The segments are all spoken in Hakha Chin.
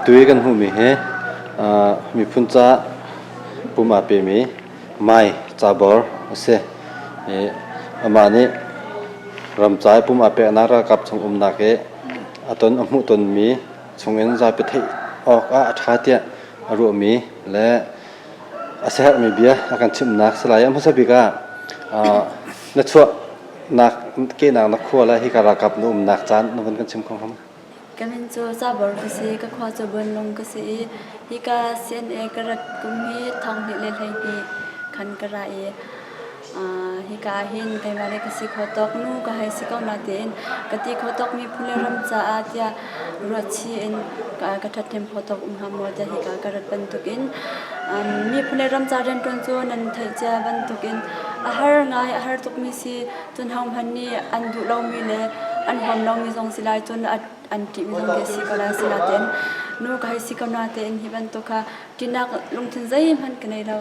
Atu i kan hmuhmi hi miphun ca pum aa pemi Mai Cabor a si. Amah nih ram ca i pum aa peknak ralkap chung umnak i a ton a hmuh tonmi chungin zapi theih awk ah a ṭha tiah a ruahmi le a siaherhmi bia a kan chimhnak si lai. A hmasa bik ah na chuahnak kehnak na khua le hika ralkap na umnak caan na vun kan chim kho hnga maw? Ka min cu Cabor ka si, ka khua cu Buanlung ka si i hika CNA ka rat kum hi 2012 khan ka ra i hika ah hin keimah le ka si kho tawk nu ka hei si ko natein ka ti kho tawk miphun le ram caah tiah ruatchih in ka ṭhathnem kho tawk um hnga maw tiah hika ka rat bantukin miphun le ram ca rianṭuan cu nan theih cia bantukin a har ngai a har tukmi si. Cun hohmanh nih an duh lomi le an huam lomi zong si lai cun an ṭihmi zong khi a si ko lai. Asinain nu ka hei si ko natein hi bantuk kha ṭihnak lungthin zeihmanh ka nei lo.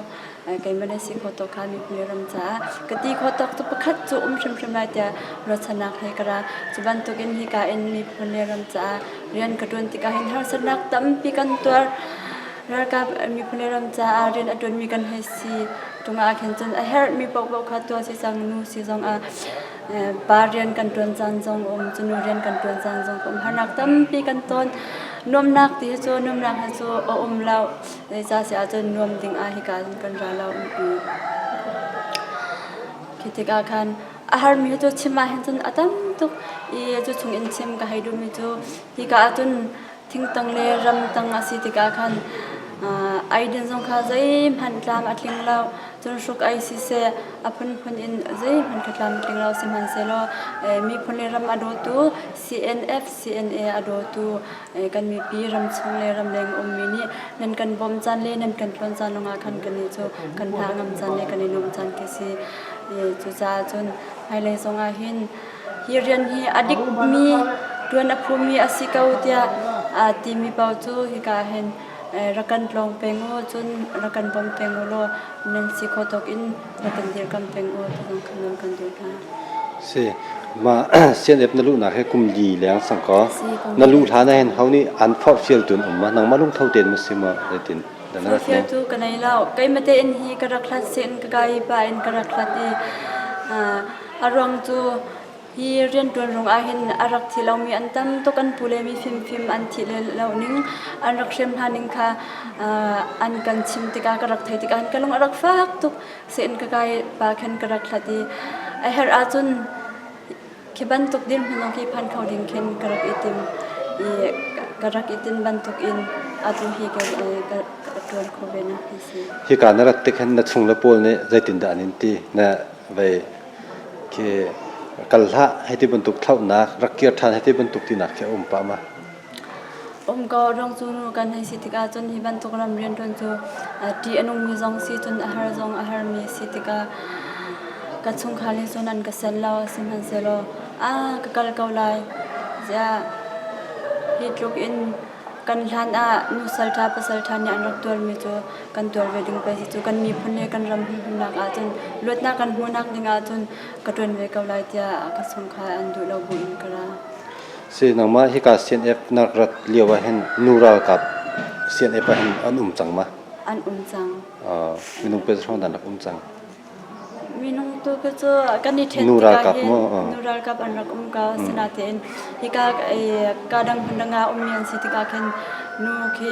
Keimah le si khawh tawk kha miphun le ram caah ka ti khawh tawk cu pakhat cu um hrimhrim lai tiah ruahchannak he ka ra. Cu bantukin hika in miphun le ram caah rian ka ṭuan tikah hin harsatnak tampi kan tuar. Ralkap miphun le ram caah rian a ṭuanmi kan hei si ṭung ah khin cun a herhmi paohpaoh kha tuah si cang nu si zong ah pa rian kan ṭuan caan zong um cu nu rian kan ṭuan caan zong um harnak tampi kan ton. Nuamnak ti hi cu nuamnak hi cu a um lo. Zeicah si ahcun nuam ding ah hika cun kan ra lo. Khi tikah khan a harmi hi cu chim ah hin cun a tam tuk i cu chung in chim ka hei duhmi cu hika ahcun thingtang le ramtang a si tikah khan eidin zong kha zeihmanh tlam a tling lo. Cun hruk ei siseh a phunphun in zeihmanh kha tlam a tling lo. Sihmanhsehlaw miphun le ram a dawtu CNF, CNA a dawtu kan mipi ramchung le ramleng ummi nih nan kan bawmh caan le nan kan tlawn caan lawngah khan kannih cu kan hna ngam caan le kan i nuamh caan khi si. Cucaah cun hmailei zongah hin Hi rian hi a dikmi, ṭuan a phumi a si ko tiah aa timi paoh cu hika hin rak kan tlawng peng u, cun rak kan bawm peng u law nan si khawh tawk in rak kan dirkamh peng u ti zong kha nawl kan duh hna. Si, mah CNF na luhnak hi kum li leng sang kaw na luh hlan ah hin ho nih an forhfial tu an um ma nangmah lungtho tein ma si maw zeitin Forhfial tu ka nei lo. Keimah tein hi ka rak hlat sin ka kai pa in ka rak hlat i A ruang cu hi rianṭuan rung ahhin a rak thi lomi an tam tuk. An pu le mi fimfim an thih le lo ning, an rak hrem hna ning kha an kan chim tikah ka rak theih tikah ka lung a rak fak tuk. Sein ka kai pa khan ka rak hlat i a herh ahcun khi bantuk dirhmun lawng khi phan kho ding khin ka rak i tim i ka rak i tin bantuk in atu hi ka ṭuan kho ve nak hi si. Hika na rat tik hin na chung le pawl nih zeitindah an in ti? Na vei khi kal hlah hei ti bantuk thlauhnak rak kir ṭhan hei ti bantuk tinak khi a um pah ma? Um ko rong cu nu kan hei si tikah cun hi bantuk ram rianṭuan cu ṭih a nungmi zong si cun a har zong a harmi si tikah ka chungkhar nih cun an ka sen lo sihmanhsehlaw ah ka kal ko lai ziah hi tluk in kan hlan ah nu salṭha pasal ṭha nih an rak tuarmi cu kan tuar ve ding pei si cu kan miphun le kan ram humhimnak ahcun luatnak kan hmuhnak ding ahcun ka ṭuan ve ko lai tiah ka chungkhar an duh lo buin ka ra. Si nangmah hika CNF na rat lio ah hin nu ralkap CNF ah hin an um cang ma? An um cang. Uh, minung pe hrawng dan rak um cang. Minung tu khi cu kan i ṭhen Nu tikah ralkap hin maw? nu ralkap an rak um ko. Sinain hika ka dang hmun dang ah ummi an si tikah khin nu khi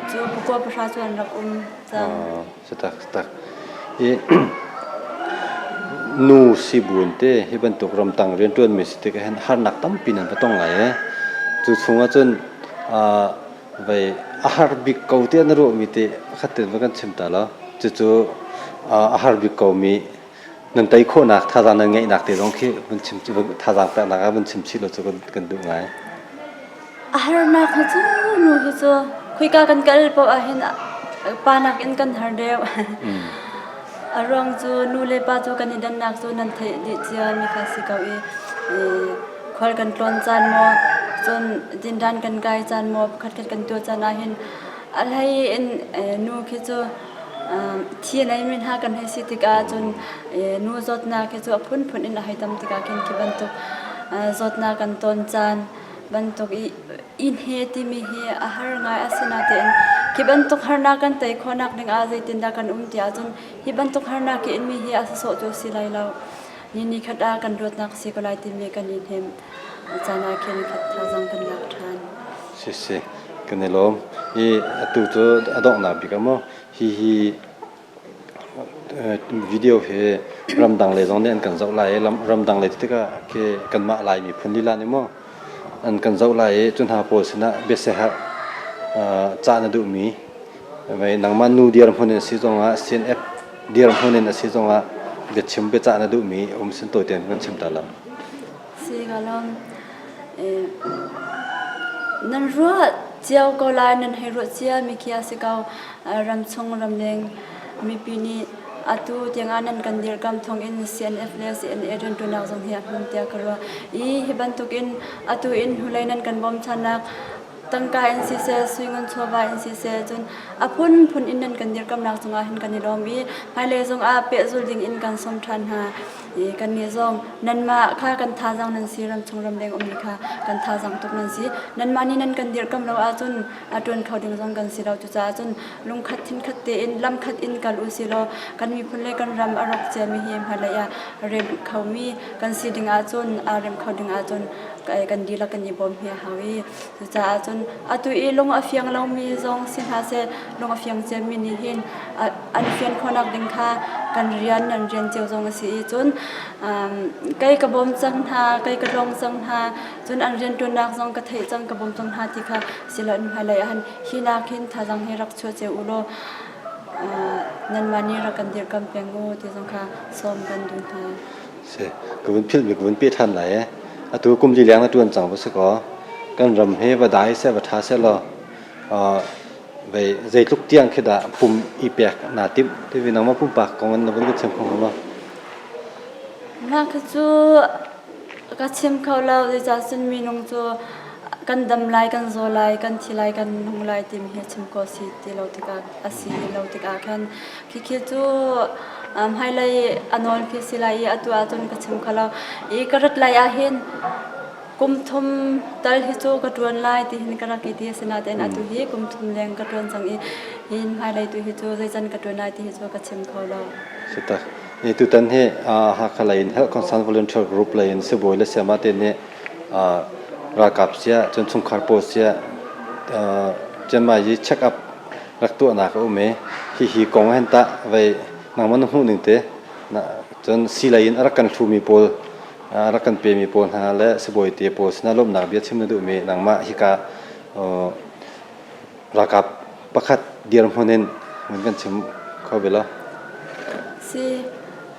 cu pakua pahra cu an rak um cang. Tak tak. I nu sibun te hi bantuk ramtang rianṭuanmi si tikah hin harnak tampi nan va tong lai ee. Cu chungah cun vei a har bik ko tiah na ruahmi te pakhat tein va kan chim ta law cucu a har bik komi nan tei khawhnak thazaang nan ngeihnak te zong khi vun chim thazaang peknak ah vun chim chih law cu kan duh ngai. A harnak hi cu nu hi cu khuika kan kal paoh ah hin pa nakin kan har deuh. A ruang cu nu le pa cu kan i dannak cu nan theih dih cia mi kha si ko i khual kan tlawn caan maw cun dindan kan kai caan maw pakhatkhat kan tuah caan ah hin a hlei in nu khi cu thi a neimi hna kan hei si tikah cun nu zawtnak hi cu a phunphun in a hei tam tikah khin khi bantuk zawtnak kan tawn caan. bantuk i inn he timi hi a har ngai. Asinain khi bantuk harnak kan tei khawhnak ding ah zeitindah kan um ti ahcun hi bantuk harnak i inmi hi a sawsawh cu a si lai lo. Ni ni khat ah kan ruatnak si ko lai timi kan i hnem. Caan ah khin khat thazaang kan lak ṭhan. Si si, kan i lawm. I atu cu a donghnak bik ah maw hihi video hi ramdang lei zong nih an kan zoh lai i ramdang lei tikah khi kanmah Lai miphun lila nih maw an kan zoh lai i cu hna pawl sinah biasiaherh cah na duhmi nangmah nu dirhmun in a si zongah CNF dirhmun in a si zongah biachim biacah na duhmi um sin tawi tein kan chim ta lo. Si ka lawm. Nan ruah cio ko lai, nan hei ruah cia mi khi a si ko. Ramchung ramleng mipi nih atu tiangah nan kan dirkam thawngin CNF le CNA rianṭuannak zong hi a hmun tiah ka ruah. I hi bantukin atu in hnulei nan kan bawmchannak tangka in siseh, suingun chawva in siseh, cun a phunphun in nan kan dirkamnak cungah hin kan i lawm i hmailei zongah pehzul ding in kan sawm ṭhan hna. I kannih zong nanmah kha kan thazaang nan si, ramchung ramleng ummi kha kan thazaang tuk nan si. Nanmah nih nan kan dirhkamh lo ahcun a ṭuan kho ding zong kan si lo. Cucaah cun lungkhat thinkhat tein lamkhat in kal u si law kan miphun le kan ram a rawk ciami hi hmailei ah remh khomi kan si ding ahcun aa rem kho ding ahcun kan dihlak kan i bawm hi a hau i cucaah cun atu i lung a fiang lomi zong si hna seh lung a fiang ciami nih hin an fian khawhnak ding kha kan rian nan rian cio zong a si i cun kei ka bawm cang hna kei ka tlawng cang hna cun an rianṭuannak zong ka theih cang ka bawm cang hna ti kha siloin hmailei ah hin hi nak hin thazaang hi rak chuah cio u law nanmah nih rak kan dirhkamh peng u ti zong kha sawm kan duh hna. Si, ka vun philh mi ka vun pe ṭhan lai ee. Atu kum li leng na ṭuan cang va si kaw kan ram hi va dai seh va ṭha seh law vei zeitluk tiang khi dah pum i pek naa timh ti vi nangmah pumpak kong in na vun kan chim kho hnga maw? Mah kha cu ka chim kho lo zeicah cun minung cu kan dam lai kan zaw lai kan thi lai kan nung lai timi hi chim khawh si ti lo tikah a si lo tikah khan Khikhi cu hmailei a nawl khi si lai i atu ahcun ka chim kho lo. I ka rat lai ahhin kum thum tal hi cu ka ṭuan lai ti hin ka rak i ti. Asinain atu hi kum thum leng ka ṭuan cang i hin hmailei tu hi cu zeican ka ṭuan lai ti hi cu ka chim kho lo. Sitak. Ni tutan hi Hakha lei in Health Concern Volunteer Group lei in sibawi le sayama te nih ralkap sia cun chungkhar pawl sia Chiang Mai check up rak tuahnak a um i hihi kong hen tah vei nangmah na hmuh ning te cun silei in a rak kan hlumi pawl a rak kan pemi pawl hna le sibawi te pawl sinah lawmhnak bia chim na duhmi nangmah hika ralkap pakhat dirhmun in mun kan chim kho ve lo. Si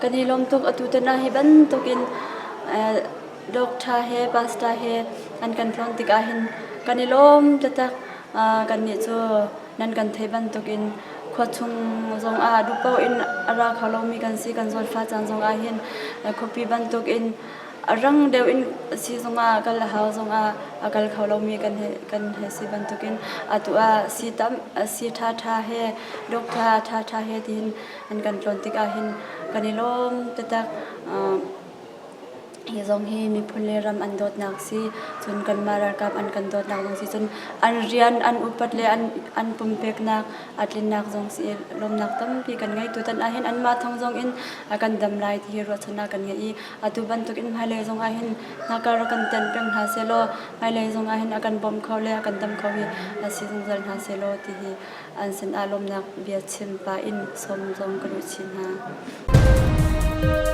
kan i lawm tuk atu tan ah hi bantukin doctor he pastor he an kan tlawn tikah hin kan i lawm taktak. Kannih cu nan kan theih bantukin khuachung zongah duhpaoh in a ra kho lomi kan si. Kan zawtfah caan zongah hin khuapi bantukin a rang deuh in siizung ah kal a hau zongah a kal kho lomi kan kan hei si bantukin atu ah sii tam sii ṭhaṭha he doctor ṭhaṭha he tihin an kan tlawn tikah hin kan i lawm taktak. Hi zong hi miphun le ram an dawtnak si. Cun kanmah ralkap an kan dawtnak zong si. Cun an rian an upat le an, an pumpeknak a tlinnak zong si. Lawmnak tampi kan ngei. Tutan ahhin anmah thawng zong in a kan dam lai ti hi ruahchannak kan ngei i atu bantuk in hmailei zong ahhin hnakar rak kan tenh peng hna sehlaw hmailei zong ahhin a kan bawm kho le a kan dam kho hi a si zungzal hna sehlaw ti hi an sinah lawmnak bia chim pah in sawm zong ka duh chin hna.